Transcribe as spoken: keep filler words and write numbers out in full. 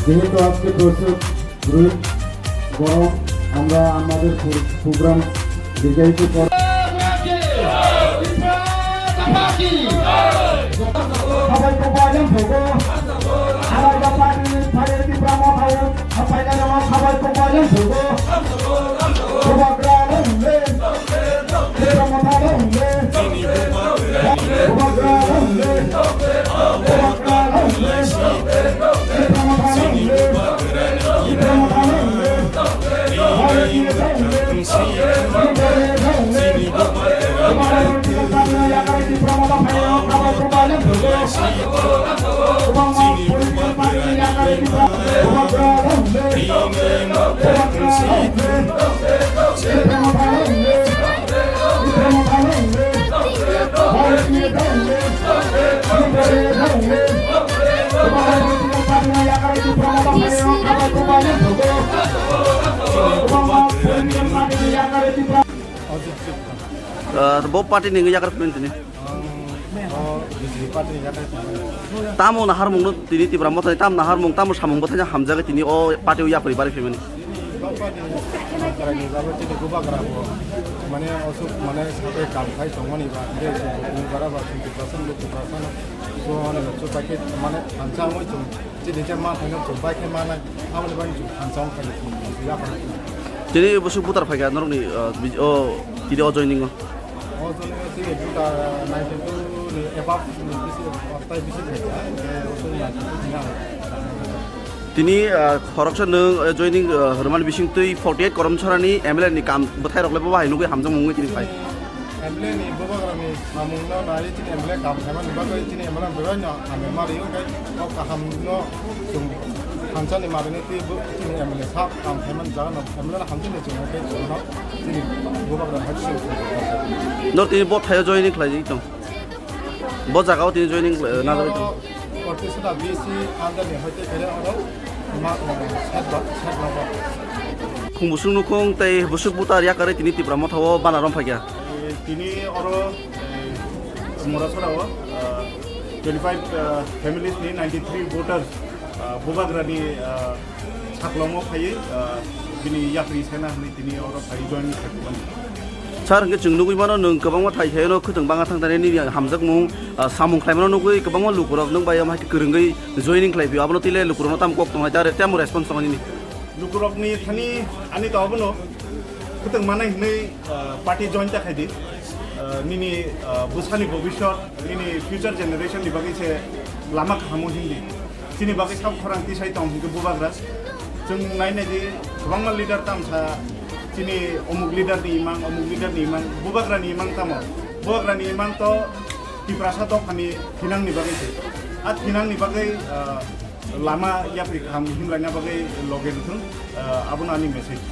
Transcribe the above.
যেহেতু আজকে দর্শক রোহিত বরং আমরা আমাদের প্রো-, প্রোগ্রাম দীর্ঘায়িত কর- Sabai kok bai lang thogo. Alai ba party ni phai Tipra Motha o. Phai na rama sabai kok bai lang thogo. Bubagra long live. Tipra Motha long live. Bubagra long live. Bubagra long live. Tipra Motha long live. Tipra Motha long live. Ah, bo party ni wngwi yakarwi phai tini. Tamo naharmung no tini Tipra Motha ni, tamo naharmung, tamo samung bwthai hamjagwi tini o party o yapri bari phaimani. Bubagra ni bagwi chini bubagra bo mane osuk mane sabai kam khai tongmani ba, je chini bubagra ba chini Tipra san, Tipra san, so mane chwng bai khe mane thansa wngwi chwng chini je ma phaino chwng bai khe manai, aboni bagwi chwng thansa wng kha chwng yapri. Tini bwswk butar phaikha norokni, uh, bi-, o tini o joining o? O joining o chini butar ninety two ni above ni bisi, tai bisi phaikha, je o chwng ninety two ni ang. Tini, ah, khoroksa nwng, eh, joining, ah, hwnmani bisingtwi forty eight Koromchorani M L A ni kam bwthairok le bo bahai nugwi hamjakmung wngwi tini phai. M L A ni bubagrani samungno naiwi chini M L A kam khaimani bagwi chini M L A no hamjakma rwi, hwnkhe o kahamno chwng thansani marini twi bo chini M L A sak kam khaimani jagano M L A no hamjakmani chwng hwnkhe chwngno chini bubagrani hai chwng. Nor tini bo thaio joining khlai tong. Bo jagao tini joining, eh, najagwi tongo. Protesta B C under ni hoite kere oro ma, eh, set ba, set ba. Khung busung nukhung tei busuk butar yakarwi tini Tipra Motha o bana rom phaikha. Eh, tini oro, eh, Morasora o, eh, twenty five, eh, families ni ninety three voters, eh, bubagra ni, eh, Saklomo phaiwi, ah, bini yapri sena hwnwi tini oro phaiwi join khaimani. Sir, hwnkhe chwng nugwi mano, nwng kwbangma thai thaino khwtwng banga thang thani nini hamjakmung, ah, samung khlaimano nugwi kwbangma lukurok nwng bai omo hai khe kwrwngwi joining khlai phio. Abono twi le lukurokno tamo kok tongnai, tamo response tongnai nini? Lukurokni thani ani to abono kwtwng manai hwnwi, ah, party join ta khaidi. Ah, nini, ah, bwsani bobiswt, nini future generation ni bagwi se lama kaham o himdi. Chini bagwi sab khorang tisai tong hwnkhe bubagra. Chwng nai nai di kwbangma leader tamsa chini omuk leader ni imang, omuk leader ni imang, bubagra ni imang tamo? Bubagra ni imang to Tiprasa dophani thinang ni bagwi se. A thinang ni bagwi, ah, lama yapri kaham himlaina bagwi loge rwthwng, ah, abono ani message.